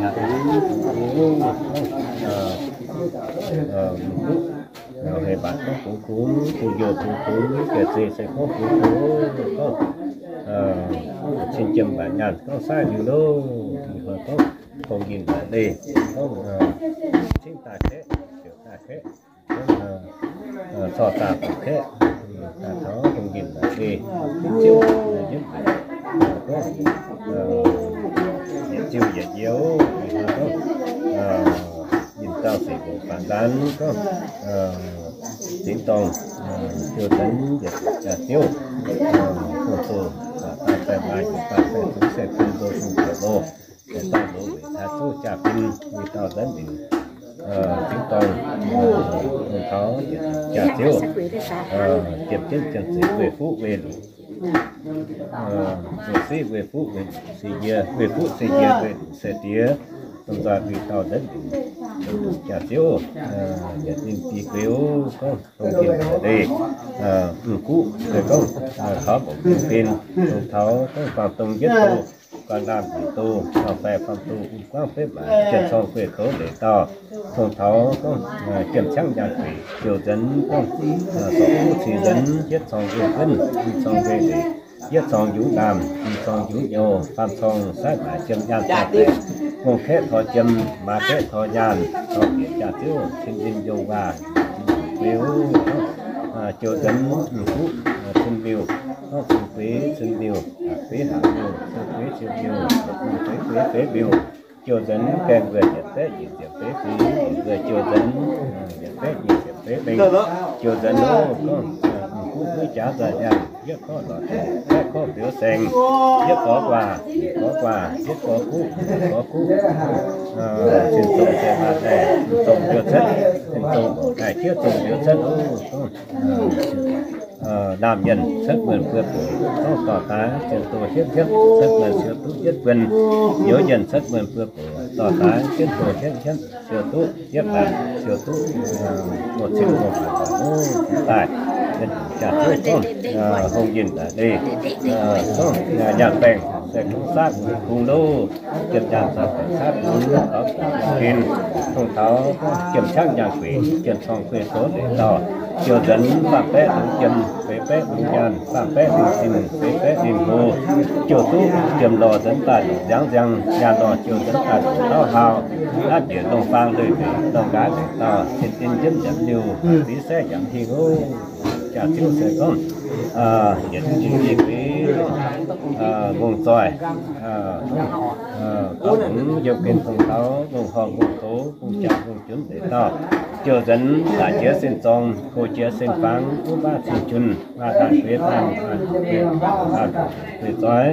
nyanc, hei mbatc gorngv kungx kungx, bungx njoh kungx kungx, jiex zei se gorngv kungx kungx, gorngv cing jiem mbatc nyaanh gorngv saiv liuz loh, gorngv hong yinh mbatc leih, gorngv cingv daaih kaeqv, ziouc daaih kaeqv, corc daaih kaeqv, daaih taux hong yinh mbatc leih, ziouc yietv, gorngv yietc ziuh yietc njoux, gorngv yinh dauh sic mbuo faanx nqaanv, gorngv zingx dorngh, ziouc nzengc yietc jaax ziouv, bungx zoh, daaih baengh maaih jiex daaih baengh zuqc se bun nzou bun zoux loh, daaih loz weic taaix zuqv jaa-fin, yie dauh nzanv mingh zingx dorngh, bungx taux yietc jaax ziouv, jiem jienv jiem zeiz weih fuqv weih lungc, zoux siqv weih fuqv weih lungc se yie, weih fuqv se yie, weih lungc se diex, dongh nzoih yie dauh nzanv mingh jaax ziouv, yietc ninh biei gueix gorngv dongh yinh leih, mv guqv se gorngv taux mbuo ben, dongh taux gorngv faam dongh yietv doh, guanh laanh yietc doh, faam faix faam doh, mv guangv betv maaic, jien-corng guei doz leiz dauh, dongh taux gorngv jiem ciangv njang gueic, ziouc nzuonx gorngv sorc kuv cing nzuonx, yietv corng guei gunv, i corng guei leiz, yietv corng yungz ndaamv, i corng yungz nyouz, faam corng saiv maaic jiem nyaanh jaa-baeqc, ngongh kaeqv tor jiem, maa kaeqv tor nyaanh, taux bieqc jaax ziouv cin-in yongh waac, gueix, ziouc nzuonx mv guqv cin-miuh, gorngv cin-gueix cin-miuh, gueix haac miuh, cin-gueix cin-miuh, gueix gueix gueix miuh, ziouc nzuonx gaengh wuonh yietc baeqv nyic ziepc feix fingx, wuonh ziouc nzuonx yietc baeqv nyic ziepc feix mengh, ziouc nzuonx loh gorngv mv guqv huiv jaax nzoih nyaanh, yietv korqv lorz baeqv korqv biux saeng, yietv gorx guaax, gorx guaax, yietv gorx guqv, gorx guqv, sin zong se maaih daaih, sin zong liouh cuotv, sin zong daaih jieqv zong liouh cuotv, naamh mienh cuotv muonh buo boc, gorngv dorh daaih zien doh hietv hietv, cuotv muonh siou duqv yietv buonc, nyouz mienh cuotv muonh buo boc, dorh daaih zien doh hietv hietv, siou duqv yietv baanc, siou duqv ngongh cin ngongh baanc daaih, jaax ziouv gorngv hungh yinh leih, gorngv nyaanh baengh se gorngv saav kungx loh, jiem nyaanh saav baengh saav kungx, taux jiem fin, dongh taux gorngv jiem ciangv njang gueic, jien-corng guei doz leiz dauh, ziouc nzuonx faam baeqv lungz jiem, feix baeqv lungz nyaanh, faam baeqv lungz sin, feix baeqv lungz hlo, ziouc duqv jiem lorh nzuonx daaih longc nziangx nziang, nyaanh lorh ziouc nzuonx daaih longc tauv hau, naaiv njiec ndongh faang leih mbenc, ndongh nqaaix leiz dauh, cin-in njiemv nziepc liuh, fiqv saeqv nziangx hingh oc. Jaax ziouv se gorngv yietc jingh jiex gueix ngongh zoih, gorngv yiem gen dongh taux ngongh horngh ngongh douz, ngongh jangx ngongh junv leiz dauh, ziouc nzuonx daaih jiex sin zorng, go jiex sin fangx, wuov baav cing junh, maaih daaih gueix daaih, maaih gueix zoih,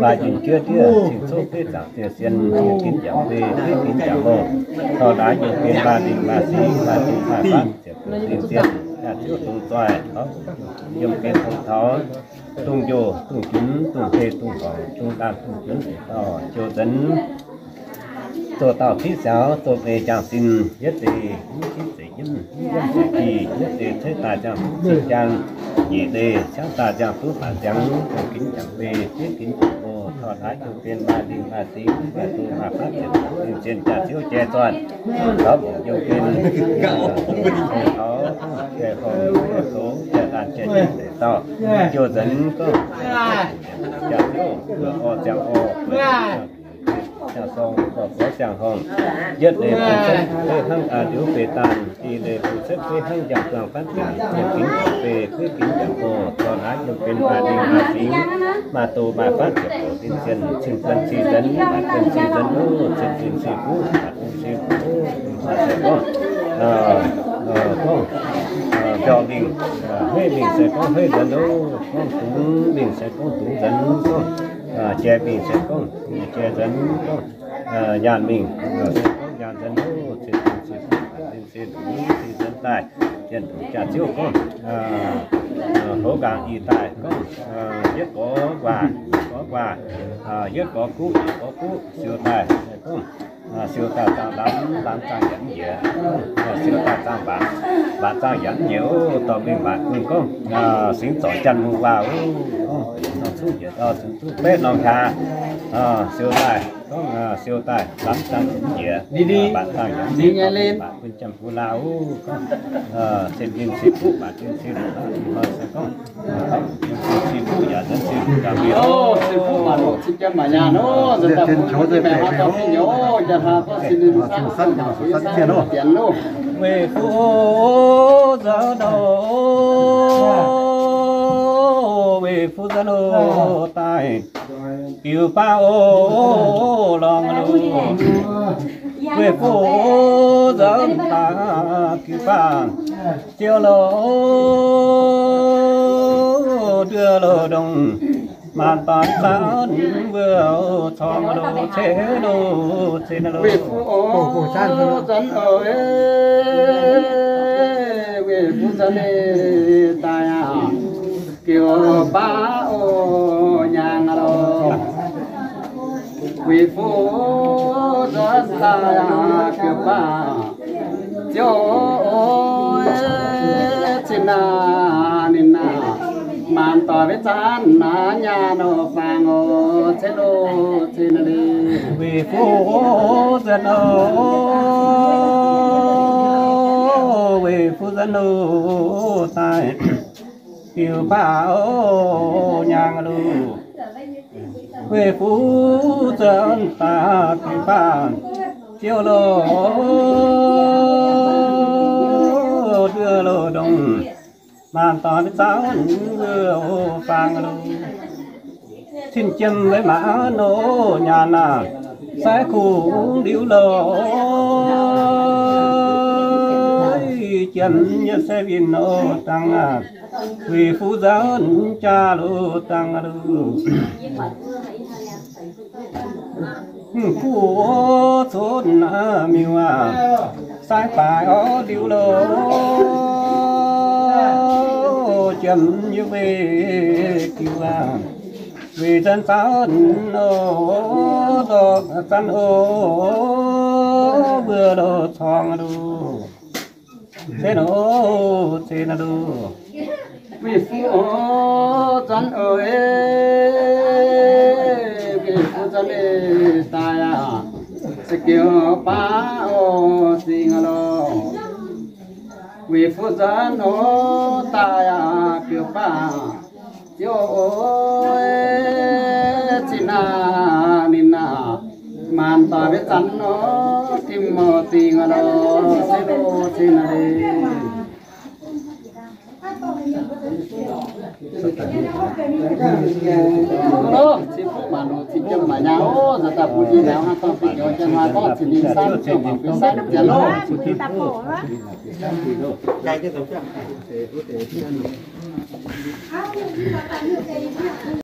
maaih njien-juov ndiev, cing coqv gueix zaangc dieh sien, gueix ginx jangc gueix, gueix ginx jangc ngongh, dorh naaiv yiem gen maaih lingh maaih singx, maaih dungz maaih fatv, ziepc buonc ding zien, jaax ziouv dungz zoih, taux yiem gen dongh taux dungz njoh, dungz junv, dungz hei, dungz horngc, dungz ndaamv, dungz junv leiz dauh, ziouc nzuonx zoh dauh fiqv siaaux, zoh meix jangx sin, yietv deix mv fiqv zeic jienv, mv yiemv zeic jih, yietv deix ceix daaih ziangh duqv cing jang, nyic deix ciangv daaih ziangh duqv baanc ziangx, gueix ginx jangc gueix, gueix ginx jangc gox, torh naaiv yiem gen maaih lingh maaih singx, maaih dungz maaih fatv, ziepc buonc ding zien, jaax ziouv jai zoih, taux mbuoqc yiem gen, taux jai horngh jai douz jai laanh jai jin leiz dauh, ziouc nzuonx gorngv jaax ziouv, orv ziangh orv, ziangh sorng, orv gorx ziangh horngh, yietv leiz bun setv fei hnangv a'liuz fei daanh, i leiz bun setv fei hnangv njang-zuangh fatv ziangx, yiem ginx jangx fei, gueix ginx jangx gox, torh naaiv yiem gen maaih lingh maaih singx, maaih dungz maaih fatv, ziepc buonc ding zien, cin buonc cing nzuonx, maanc buonc cing nzuonx, cin zinh cin fuqv, maanc buonc cing fuqv, maaih zeiz gorngv Gorngv mbiauh mingh, hmeiv mingh se gorngv hmeiv nzuonx loh, gorngv dungz mingh se gorngv dungz nzuonx, gorngv jai mingh se gorngv jai nzuonx, gorngv nyaanh mingh se gorngv nyaanh nzuonx loh, cin cin cin cin cin nzuonx daaih, jienh dungz jaax-ziouv gorngv, hoz nqaang ih daaih gorngv, yietv gorx waac, yietv gorx waac, yietv gorx guv, yietv gorx guv siou daaih, gorngv siou daaih zaangh lamz, lamz zaangh yietv njiec, siou daaih zaangh mbaatc, mbaatc zaangh yietv njiec, dorh mingh mbaatc gunv gorngv, singx zorc janx-muc waac, zuqv njiec dau, zuqv betv norm hlaax, siou daaih gorngv, siou daaih lamz zaangh yietv njiec, mbaatc zaangh yietv njiec, mbaatc gunv janx-muc laaix, gorngv cin ninh cin buv, mbaatc cin cin buv, se gorngv Weic fuqv nzunc, weic fuqv nzunc daaih, biux baav oc, lorngx loh. Weic fuqv nzunc daaih, biux baav ziouc loh, nduov loh ndongc, maanc doic zanc mbuo corng loh, ceix loh, ceix loh. Weic fuqv nzunc oc, weic fuqv nzunc daaih aqv, biux baav oc, nyaangh loh. Weic fuqv nzunc daaih aqv, biux baav ziouc oc, cin naaic ninh naaic, maanc doic maiv zanc naaic nyaanh oc, faang oc, ceix loh, ceix naaic liuz. Weic fuqv nzunc oc, weic fuqv nzunc oc daaih, biux baav oc, nyaangh loh. Weic fuqv nzunc daaih, biux baav ziouc loh, nduov loh ndongc, maanc doic maiv zanc mbuo oc, faang loh. Cin jiem maiv maaih nor nyaanh aah, sai kungx liuz loh, jiem nyei sai winh oc dangh aah, weic fuqv nzunc jaax loh dangh loh. Kuv oc, cunv miuc aac, sai baaix oc liuz loh, jiem nyei weih diuh aac, weic zanc zanc oc, zanc oc, mbuo loh corng loh. Ceix loh, ceix loh. Weic fuqv oc, zanc oc, weic fuqv zanc daaih aqv, se biux baav oc, zingh loh. Weic fuqv zanc oc, daaih aqv, biux baav ziouc oc, cin naaic ninh aah, maanc doic maiv zanc oc, tim oc, zingh loh, ceix loh, ceix naaic liuz. Cin fuqv maanc oc, cin jiem maanc nyaanh oc, nzuonx daaih bun yie naaiv hnangv dorngh fih nyouz jienv maa gorngv cin ninh san ziouc mangc fih san jienv loh.